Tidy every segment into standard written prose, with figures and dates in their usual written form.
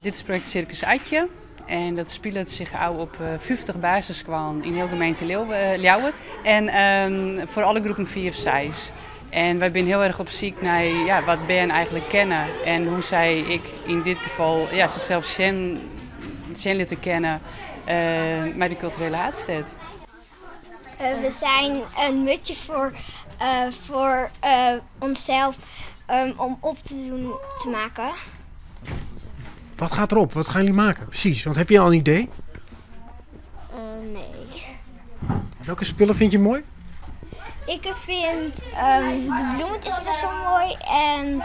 Dit is projekt Circus Atje en dat spilet sich ôf op 50 basisskoallen yn hiel gemeente Ljouwert en foar alle groepen 5, 6. En wy binne hiel erch op syk nei ja, wat bern eigenlik kenne en hoe't sy ek yn dit gefal ja, sichsels sjen, sjen litte kinne mei de kulturele haadstêd. We zijn in mutsje voor onszelf om op te doen te maken. Wat gaat erop? Wat gaan jullie maken? Precies, want heb je al een idee? Nee. Welke spullen vind je mooi? Ik vind de bloemetjes best wel mooi en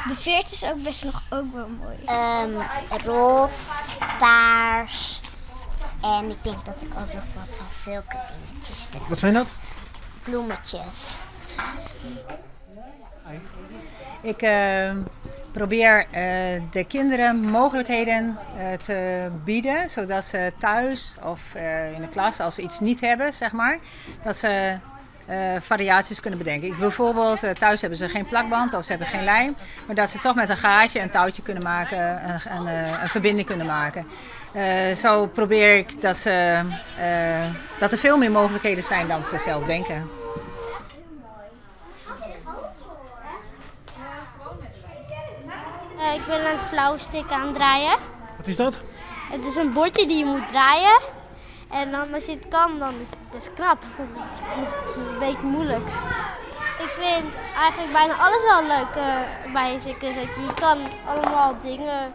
de veertjes ook best nog ook wel mooi. Roze, paars en ik denk dat ik ook nog wat van zulke dingetjes doe. Wat zijn dat? Bloemetjes. Ik probeer de kinderen mogelijkheden te bieden, zodat ze thuis of in de klas, als ze iets niet hebben, zeg maar, dat ze variaties kunnen bedenken. Bijvoorbeeld, thuis hebben ze geen plakband of ze hebben geen lijm, maar dat ze toch met een gaatje een touwtje kunnen maken, een verbinding kunnen maken. Zo probeer ik dat er veel meer mogelijkheden zijn dan ze zelf denken. Ik ben een flauwstick aan het draaien. Wat is dat? Het is een bordje die je moet draaien. En dan als je het kan, dan is het best knap. Want het is een beetje moeilijk. Ik vind eigenlijk bijna alles wel leuk bij een circus. Je kan allemaal dingen.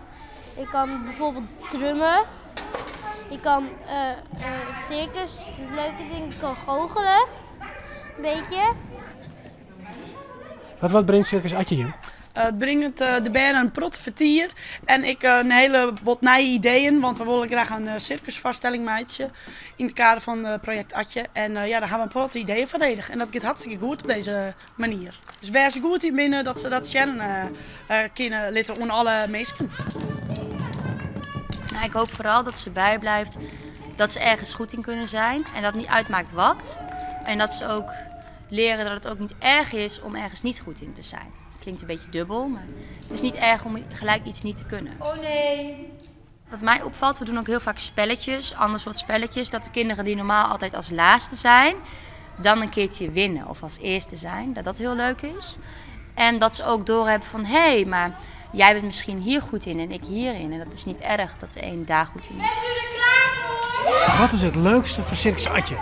Je kan bijvoorbeeld drummen. Je kan circus, leuke dingen. Je kan goochelen. Een beetje. Wat brengt Circus Atje hier? Het brengt de bern in protte fertier en ik in hiele bot nije ideeën, want we willen graag in circusfoarstelling meitsje yn it kader fan projekt Atje. En ja, dêr ha we in protte ideeën foar nedich en dat giet hartstikke goed op dizze manier. Dus wêr se goed yn binne, dat se dat sjen kinne litte oan alle minsken. Ik hoop vooral dat ze bijblijft, dat ze ergens goed in kunnen zijn en dat het niet uitmaakt wat. En dat ze ook leren dat het ook niet erg is om ergens niet goed in te zijn. Klinkt een beetje dubbel, maar het is niet erg om gelijk iets niet te kunnen. Oh nee! Wat mij opvalt, we doen ook heel vaak spelletjes, ander soort spelletjes, dat de kinderen die normaal altijd als laatste zijn, dan een keertje winnen of als eerste zijn, dat dat heel leuk is. En dat ze ook doorhebben van, hé, hey, maar jij bent misschien hier goed in en ik hierin. En dat is niet erg dat de een daar goed in is. Bent u er klaar voor? Wat is het leukste van Circus Atje?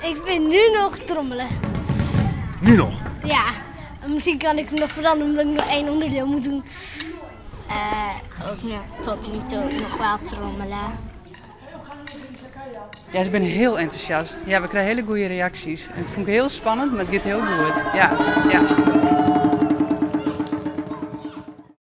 Ik vind nu nog trommelen. Nu nog? Ja, misschien kan ik het nog veranderen omdat ik nog 1 onderdeel moet doen. Ook nu, tot nu toe nog wel trommelen. Ja, ze zijn heel enthousiast. Ja, we krijgen hele goede reacties. En het vond ik heel spannend, maar het gaat heel goed. Ja, ja.